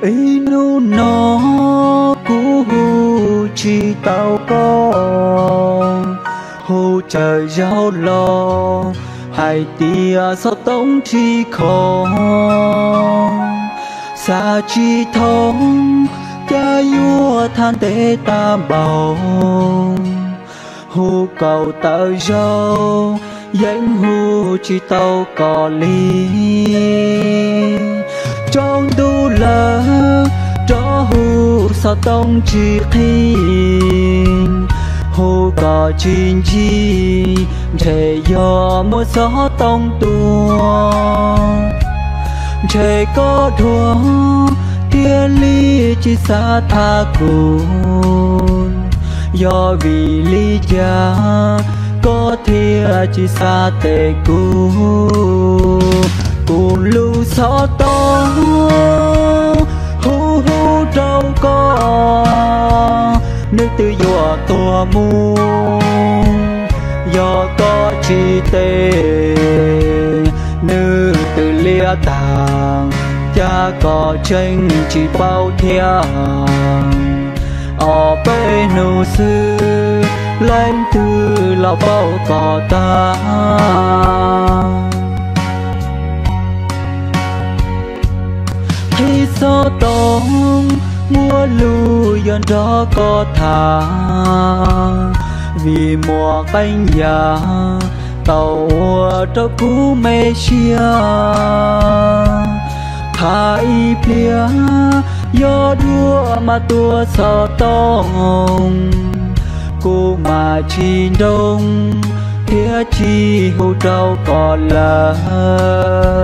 Ib hnub no kuv hu tsis tau koj, hu tsawm zaug los hais tias xov tooj tsis kho. Xav tsis thoob, cas yuav tham ntev tag npaum, hu kaum tawm zaug yeej hu tsis tau koj li. Tsaus ntuj lawm, rov hu xov tooj tsis qhib, hu koj tsis ntsib, ntshe yog muaj xov tooj tuaj. Ntshe koj dhuav thiaj li tsis xav tham kuv, yog vim li cas koj thiaj tsis xav teb kuv? Kuv lub xov tooj hu hu rau koj, nws twb yuav tuag mus. Yog koj tsis teb, nws twb liab tag, cas koj tseem tsis paub thiab? Ob peb hnub xwb, leej twg los paub koj tag? Qhib xov tooj muaj lus yuav nrog koj tham, vim muaj qee yam tau ua rau kuv me siab. Tham ib pliag, yog dua mas tuaj xov tooj, kuv mas tsis nroo thiab tsis hu rau koj lawm.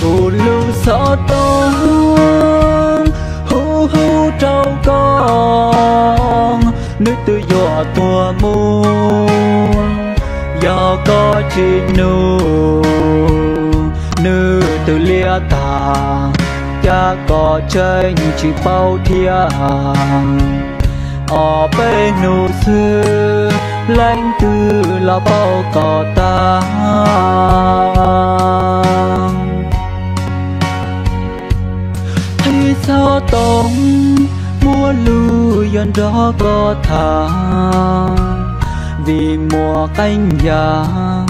Kuv lub xov tooj hu hu rau koj, nws twb yuav tuag mus. Yog koj tsis nug, nws twb liab tag, cas koj tseem tsis paub thiab? Ob peb hnub xwb, leej twg los paub koj tag? Qhib xov tooj, muaj lus yuav nrog koj tham, vim muaj qee yam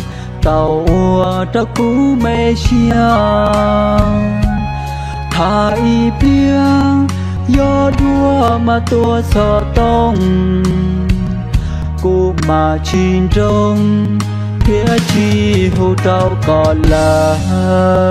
tau ua rau kuv me siab. Tham ib pliag, yog dua mas tuaj xov tooj, kuv mas tsis nroo thiab tsis hu rau koj lawm.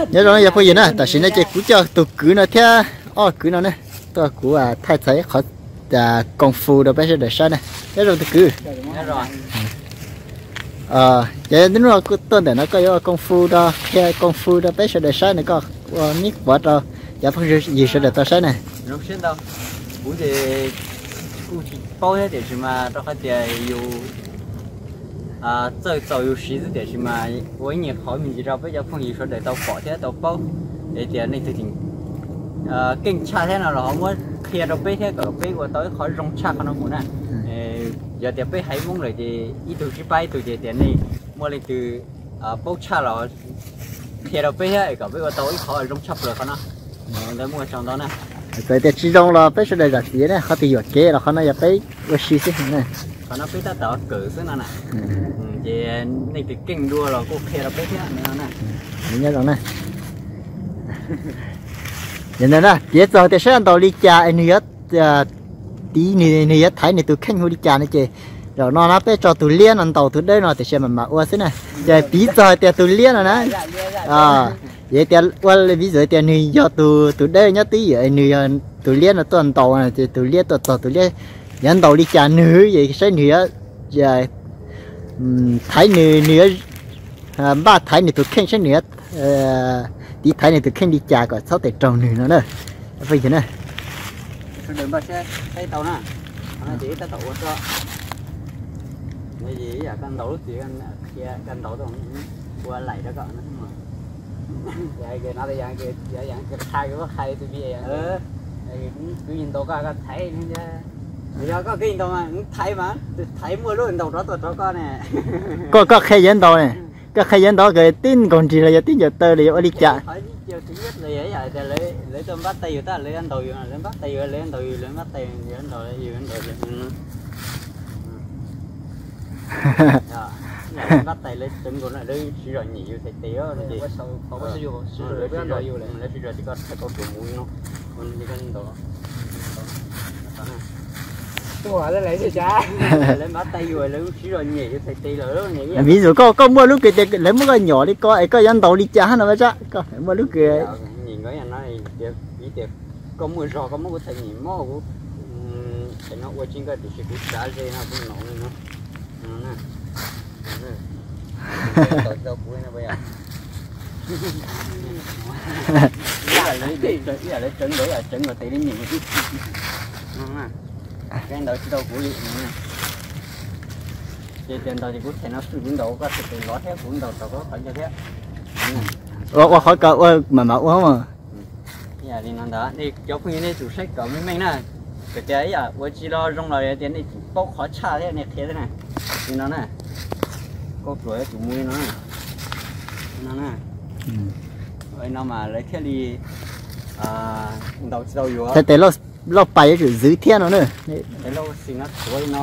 Nyob zoo yog phooj ywg na, tam sim no ces kuv coj tus kwv no thiab ob kwv no ne, tuaj kuv thaij txog ib qhov koom fu rau peb sawv daws saib na. Nyob zoo tus kwv. Ces hnub no tuaj ntawm no koj yuav ua koom fu rau, qhia koom fu rau peb sawv daws saib na, koj ua neb pov rau cov phooj ywg sawv daws tau saib na. Kuv ces kuj tsis paub thiab tiam sis mas rau qhov tias yus txawj txaus yus siv xwb tiam sis mas ua ib nyuag qhov me ntsis rau peb cov phooj ywg sawv daws tau pom thiab tau paub. Es tias nej twg keej tshaj thiab no los ho muab qhia rau peb thiab kom peb ua tau ib qhov zoo tshaj qhov no mus na. Yog tias peb haiv Hmoob lawm ces ib tug sib pab ib tug ces tias nej muaj leej twg paub tshaj los qhia rau peb thiab kom peb ua tau ib qhov zoo tshaj plaws qhov no. Ntawd muaj tsaug ntau na. Txawm tias tsis zoo los peb sawv daws zam txim ne, qhov twg yuam kev los qhov no yog peb ua si xwb na. Qhov no peb tab tom kawm xwb no na. Ces nej twg keej dua los kuj qhia rau peb thiab no na. Nyob zoo na. Yog ntawd na, piav txog tias saib ntaus li cas es nws yuav tiv, nws yuav thaiv nws tus kheej hu li cas no ces Zaum no na peb tso tus liab no ntaus tus dawb no tiam sis mam mam ua xwb na. Ces piv txog hais tias tus liab no na, yog tias ua vis zus tias nws yog tus, tus dawb nyob twj ywm, nws yog tus liab no tuaj ntaus, ces tus liab tuaj txog tus liab yuav ntaus li cas nws, ces saib nws yuav thaiv nws, nws yuav npaj thaiv nws tus kheej, saib nws yuav tiv thaiv nws tus kheej li cas kom txhob tes raug nws no na. Koj, koj qhia yuav ntaus ne, koj qhia yuav ntaus, tib nkaus nrig los yog tib ncaws taw los yog ua li cas? Vis zus koj, koj muaj lub kws tias lawv muab koj nyom li ko es koj yuav ntaus li cas hab no, koj muaj lub kws. Koj muaj zog koj muab kuv txhais nyem mob kuv, no ua tsis koj tiam sis kuv tsav ze no kuv nom li no. Ib yam lawv tseev ntawd ib yam tseev tes li nyem. Ntawd tsis tau kuv li. Ces tias ntaus ces kuv txhais no xwb kuv ntaus koj txhais tes lov thiab kuv ntaus tau koj qhov ncauj thiab. Ua, ua qhov kawg ua mam mam ua mas. Ib yam li no ntawd nej cov phooj ywg nej tsum saib kom meej meej na. Kawm tias ib yam ua tsis los zoo los tias nej tsum paub qhov tshaj thiab nej qhia thiab na. Li no na, kauj ruam yuav tsum mus li no na. Li no na, no mas lawv thiaj li ntaus tsis tau yuav. Txhais tes lauj pais yuav tsum zwv thiab no na. Lauj xis no tuav li no,